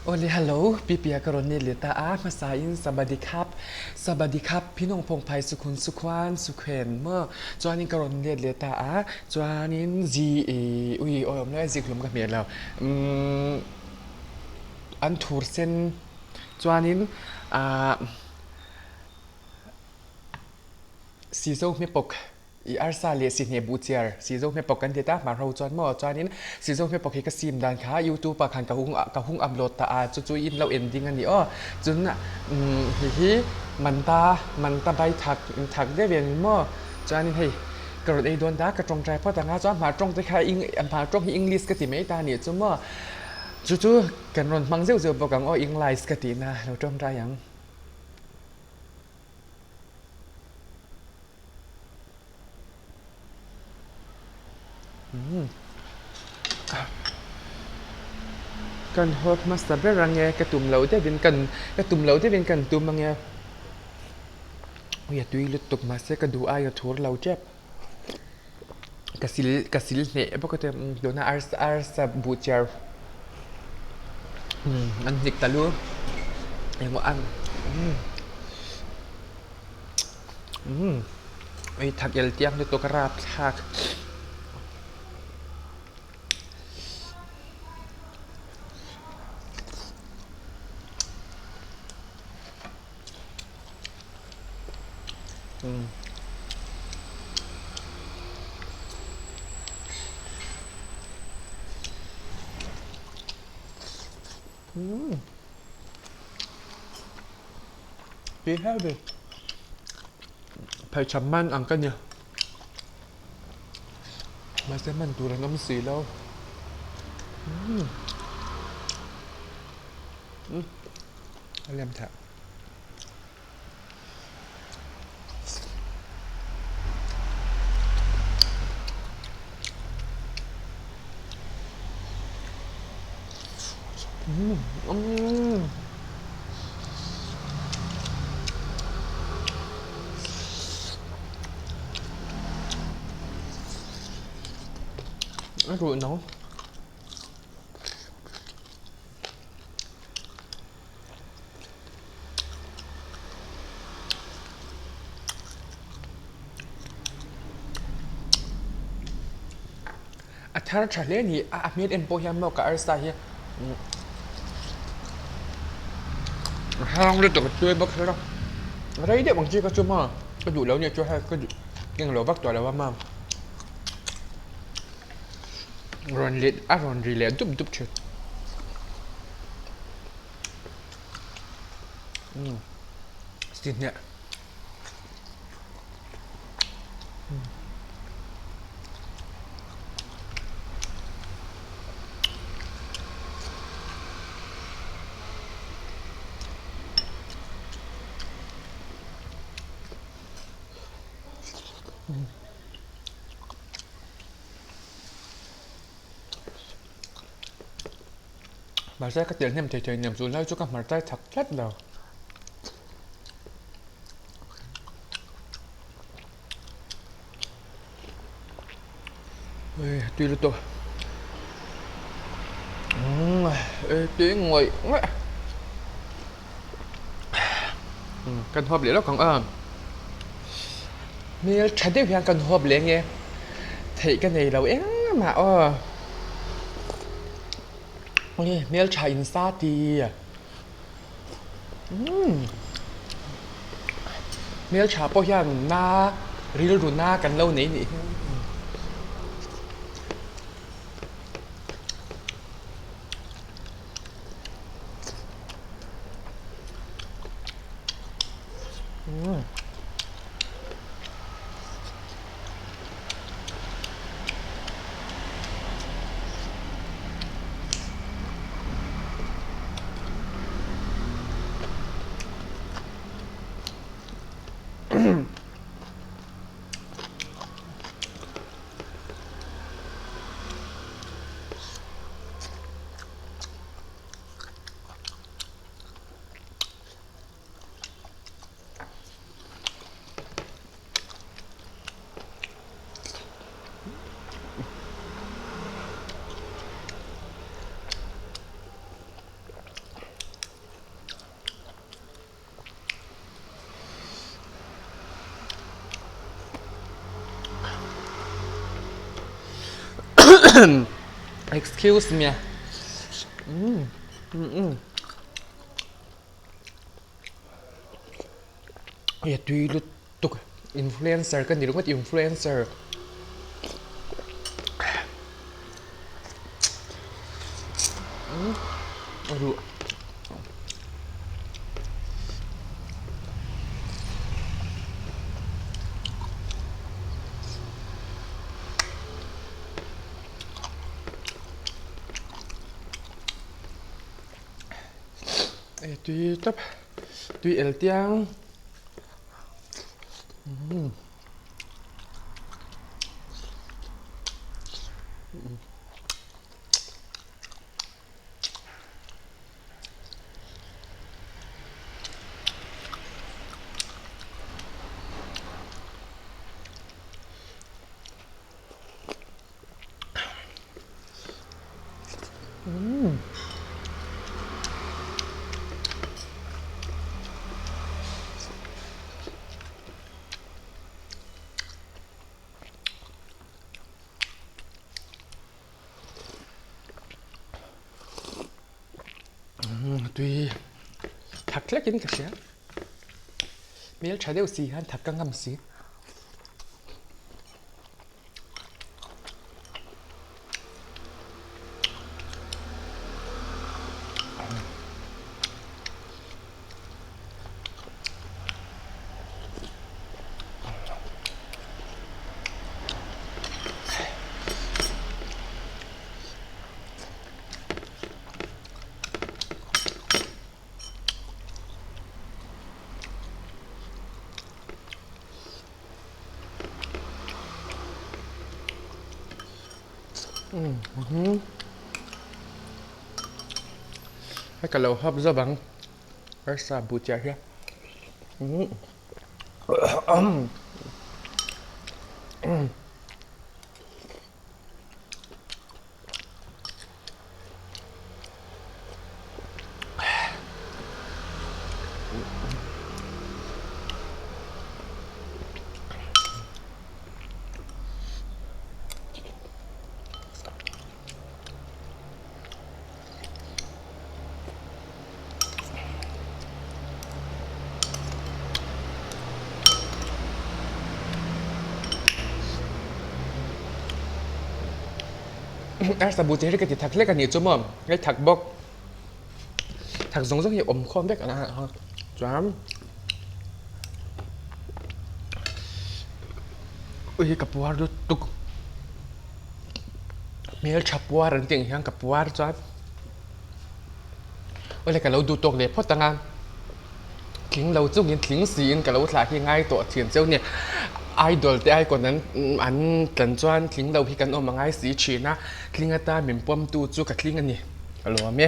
Awle hello, Pipia ka rawn let leh ta a, hmasa in Sabadi khap, Sabadi khap phinawng phawng phai sukun sukhuan sukhen maw chuanin ka rawn let leh ta a, chuanin zi i ui awi awm lai zik hlum ka hmeh lo umm an thur sen chuanin ah Sizo hmepawk i arsa leh sihneh buh chiar Sizo hmepawk kan ti ta hmar ho chuan maw chuanin Sizo hmepawk hi ka sim dan kha youtube ah khan ka hung ka hung upload ta a chu chu in lo en ding a ni aw chun hei hi manta manta bai thak thak deuh em maw chuanin hei ka rawn ei dawn ta ka tawngtai phawt ang a chuan hmar tawng te kha hmar tawng hi english ka ti mai ta a nih chu maw chu chu kan rawn hmang zeuh zeuh bawk ang aw english ka tihna lo tawngtai ang. Kan hawp hmasa ber ange ka tum loh deuhin kan ka tum loh deuhin kan tum ange ui a tui lutuk mahse ka duh aia thur lo tep ka sil ka sil hneh bawk a tuna arsa arsa buh chiar an hnik ta lu engmaw ang umm ui thak el tiang lutuk a rapthlak. Tui hle ve. Pheichham man ang ka ni. Mahse man tur an awm si lo. A lem thah. A ruh no. A thar tha hle a ni a a hmel en pawh hian maw ka arsa hi a hang lutuk a tuai bawk kher a rei deuh ang chi kha chu maw ka duh lo nia chu hei ka duh keng lo vak tawh lo a maw rawn let a rawn ri leh dup dup thin. Mahse ka tel hnem thei thei nem chu lai chu ka hmar chai chak tlat lo. Ui tui lutuk. Umm tui ngawih ngawih. Kan huap leh lawk ang a. Hmel tha deuh hian kan huap leh nge theih ka nei lo engmah aw. Ui hmel tha in sa ti. Umm hmel tha pawh hian na rilru na kan lo nei nih hi. Excuse me. Ui tui lutuk influencer ka ni ringawt influencer. Ruh. Tui tawp tui el tiang Tui thak tlekin ka hria hmel tha deuh si hian thak ka ngam si. Hei ka lo hawp zawk ang arsa buh chiah hian. Arsa bu te hi ka ti thak hlek a nih chu maw hei thak bawk thak zawng zawng hi awm khawm vek ang a chuan ui ka puar lutuk hmeltha puar an tih ang hian ka puar chuan awle ka lo duh tawk leh phawt ang a tling lo chungin tling siin ka lo thlah hi ngai tawh thin cheu nia idol te icon an an tlan chuan tling lo hi kan awm a ngai si thin a tling atan min pawm tu chu ka tling a ni ka lawm e.